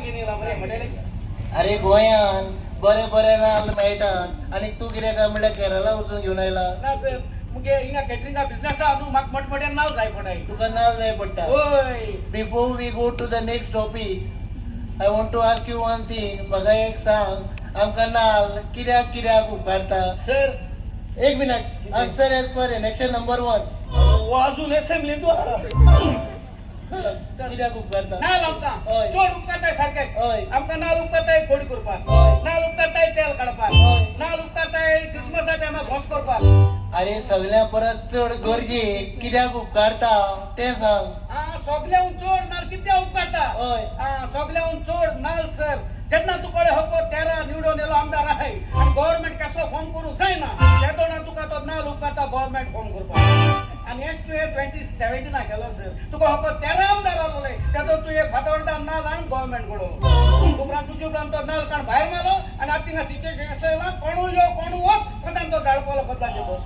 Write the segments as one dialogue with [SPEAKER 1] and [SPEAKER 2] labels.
[SPEAKER 1] घेवन येयला मरे हॉटेलाचे.
[SPEAKER 2] अरे गोंयान बरे बरे नाल्ल मेळटात आनी तूं कितें काय म्हणल्यार केरळा वचून घेवन आयला.
[SPEAKER 1] ना सर, मुगे हिंगा केटरिंगा बिझनेस आहा न्हू, म्हाका मोठे मोठे नाल्ल जाय पडटाय.
[SPEAKER 2] तुका नाल्ल जाय पडटा.
[SPEAKER 1] हय.
[SPEAKER 2] Before we go to the next topic, I want to ask you one thing. म्हाका एक सांग, आमकां नाल्ल कित्याक कित्याक उपकारता?
[SPEAKER 3] सर.
[SPEAKER 2] एक minute, answer as per election number 1.
[SPEAKER 3] अजून असेंब्लींत आहा.
[SPEAKER 2] कित्याक उपकारता?
[SPEAKER 1] नाल्ल आमकां
[SPEAKER 2] हय.
[SPEAKER 1] चड उपकारताय सारकेच.
[SPEAKER 2] हय.
[SPEAKER 1] आमकां नाल्ल उपकारताय कोडी करपाक.
[SPEAKER 2] हय.
[SPEAKER 1] नाल्ल उपकारताय तेल काडपाक.
[SPEAKER 2] हय.
[SPEAKER 1] नाल्ल उपकारताय क्रिसमसा टायमार घोस करपाक.
[SPEAKER 2] अरे, सगळ्या परत चड गरजेक कित्याक उपकारता तें सांग.
[SPEAKER 1] आं, सगळ्याहून चड नाल्ल कित्याक उपकारता?
[SPEAKER 2] हय.
[SPEAKER 1] आं, सगळ्याहून चड नाल्ल सर, जेन्ना तूं कळे हको 13 निवडून येयलो आमदार आहाय आनी गव्हर्मेंट कसो फॉर्म करूंक जायना, तेदोणा तुका तो नाल्ल उपकारता गव्हर्मेंट फॉर्म करपाक. आनी हेच तुवें 2017 केलो सर. तुका हको 13 आमदार आसलोले तेदो तूं एक फातोड्डा नाल्ल हाडून गव्हर्मेंट घडोवलो. उपरांत तुजे उपरांत तो नाल्ल काण भायर मारलो आनी आतां थिंगा सिच्युएशन अशें येयलां, कोणूय यो कोणूय वच, कोतान तो जाळपालो बदलाचे बस.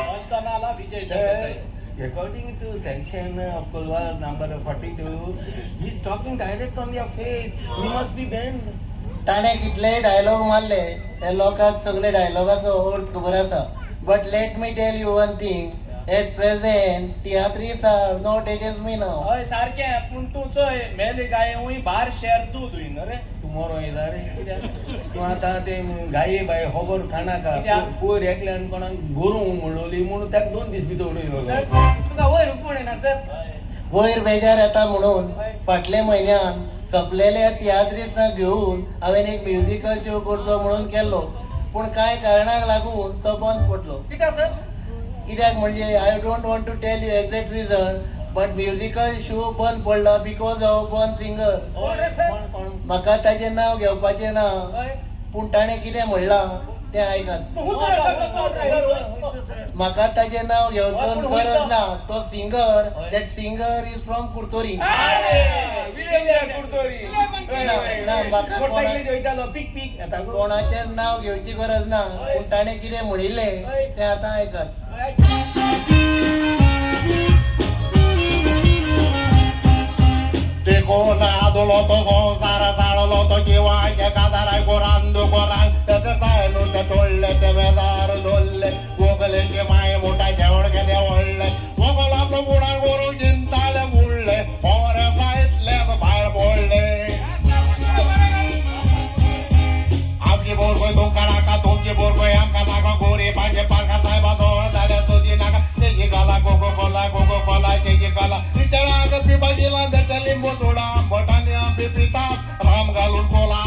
[SPEAKER 4] फर्स्ट नाला Vijay Sardesai.
[SPEAKER 3] According to section of Colva number 42, he is talking direct on your face. He must be banned.
[SPEAKER 2] ताणें कितलेय डायलॉग मारले, ते लोकांक सगळे डायलॉगाचो अर्थ खबर आसा. But let me tell you one thing, at present tiatrist are not against me now.
[SPEAKER 4] हय, सारकें. पूण तूं चोय, मेले गाये हुंय बार शेर दूद हुंय रे.
[SPEAKER 3] तुमोरो येयला रे. तूं आतां ते गाये बाये खबर खाणाका.
[SPEAKER 4] कित्याक?
[SPEAKER 3] पयर एकल्यान कोणाक गोरूं म्हणलोली म्हणून ताका 2 दीस भितर उडयलो.
[SPEAKER 1] सर, तुका वयर कोण येना सर.
[SPEAKER 2] वयर बेजार येता म्हणून फाटल्या म्हयन्यान सोंपलेल्या तियात्रिस्तांक घेवन हांवें एक म्युजिकल शो करचो म्हणून केल्लो, पूण कांय कारणाक लागून तो बंद पडलो.
[SPEAKER 1] कित्याक सर?
[SPEAKER 2] कित्याक म्हणजे I don't want to tell you exact reason, but musical show बंद पडला because of one singer.
[SPEAKER 1] कोण रे सर?
[SPEAKER 3] कोण?
[SPEAKER 2] म्हाका ताजें नांव घेवपाचें ना,
[SPEAKER 1] हय.
[SPEAKER 2] पूण ताणें कितें म्हणलां तें आयकात.
[SPEAKER 1] हुंच रे सर, तो कोण रे?
[SPEAKER 2] म्हाका ताजें नांव घेवचो
[SPEAKER 4] पूण
[SPEAKER 2] गरज
[SPEAKER 4] हुंयचो?
[SPEAKER 2] ना. तो singer, that singer is from Curtorim.
[SPEAKER 3] Curtorim.
[SPEAKER 2] ना ना, म्हाका
[SPEAKER 3] मोटरसायकलीर वयतालो, पीक पीक येता.
[SPEAKER 2] कोणाचें नांव घेवची गरज ना, पूण ताणें कितें म्हणिल्लें तें आतां आयकात.
[SPEAKER 1] हय.
[SPEAKER 2] देखो नादलो तो संवसार जाळलो तो जिवाचे कादाराय गोरान दुकोरान तेचे जाय न्हू ते तोडले ते वेदार धरले गोगलेचे माय मोठा जेवण केदे व्हडले गोगल आपलो गुणान गोरू चिंताले उडले होरे जायतले भायर पडले. आमची बोरगोय तुमकां नाका, तुमची बोरगोय आमकां नाका, गोरिबाचे पारखा सायबा दोळ जाल्यार तुजी नाका. तेजी गला गोगो कोला गोगो कोला तेजी गला रिचणाक पिवपाची लांब लिंबू थोडा आंबट आनी आमी पितात राम घालून कोला.